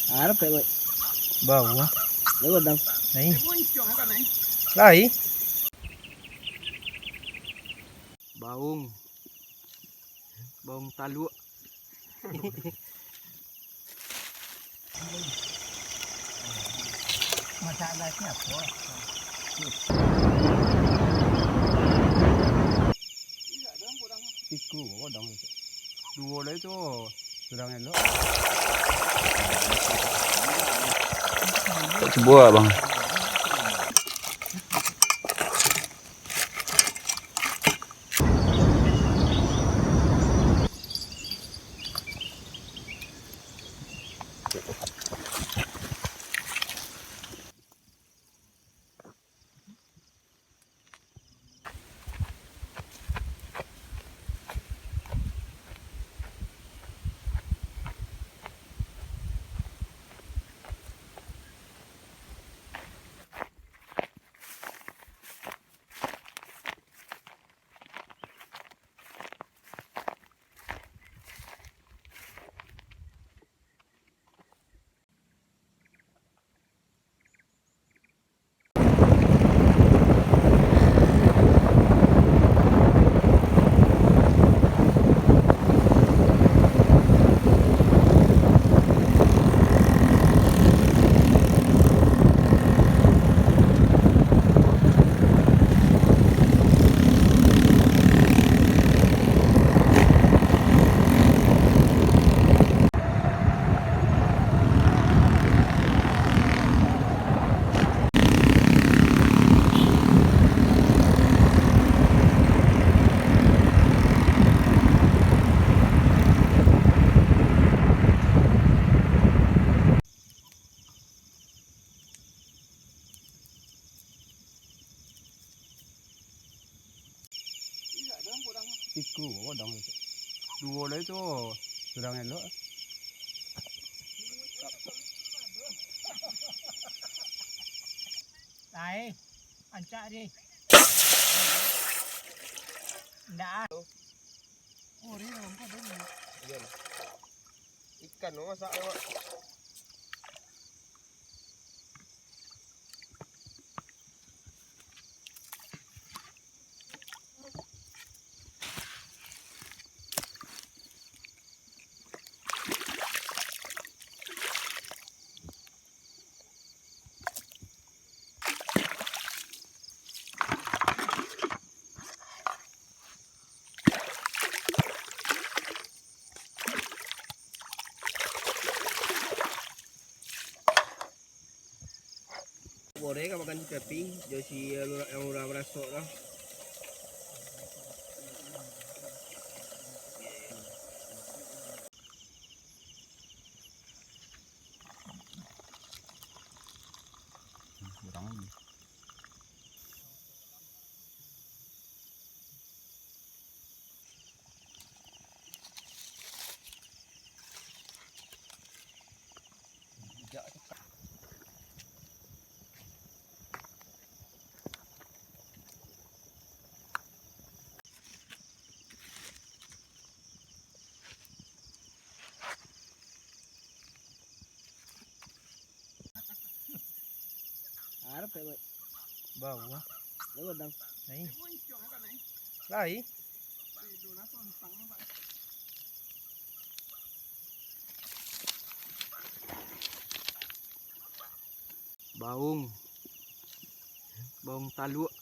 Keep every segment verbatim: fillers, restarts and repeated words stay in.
Arap, Boy. Bau, ah. Lai godang. Lai. Lai. Baung. Baung taluak. Masalah siapa? Iku, duo lai tu, surang elok. Cubo, Bang. Iku, godang. Duo lai tu, surang elok. Lai, rancak deh. Ndak ah. Ikan lo masak lo, Mak. Goreng ka makan si Pepi, jo si nan urang marasok tu. Kurang lagi. Arap, Boy. Bawah. Lai godang. Lai. Lai. Baung. Baung taluak.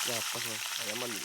Nah, pas, Mas. Ayam mandi.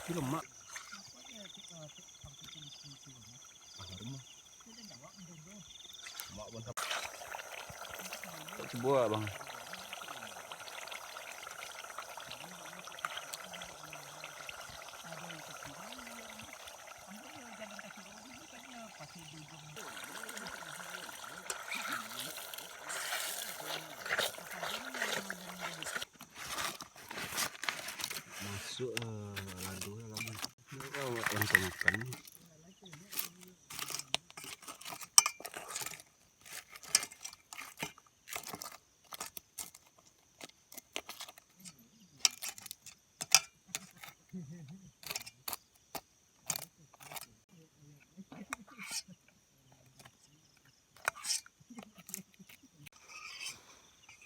Itu lemak. Coba, Bang. Masuk, ah, lado lah, lado. Ini kan makan ikan.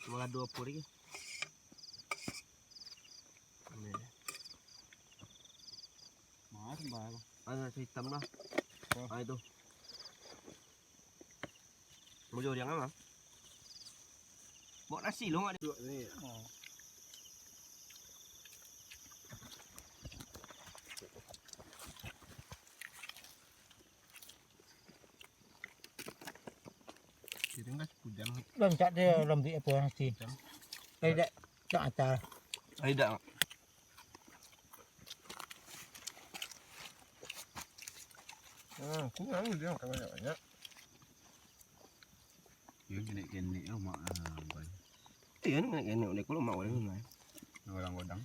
Cuma dua puluh lagi. Mas, bayar. Ada hitam lah. Oh. Ah, itu. Mau jauh jangan lah. Bawa nasi lu, Mak. Duduk ni. Oh. Kirim dah sepujang ni. Belum cak dia, belum di apa nasi. Jam. Tidak, cak acar. Tidak. Ah, kurang dia makan banyak-banyak. Yo, kenek-kenek lo, Mak, ah, Bang. Iyo, kenek-kenek, udah kalau Mak, udah, Mak. Orang godang.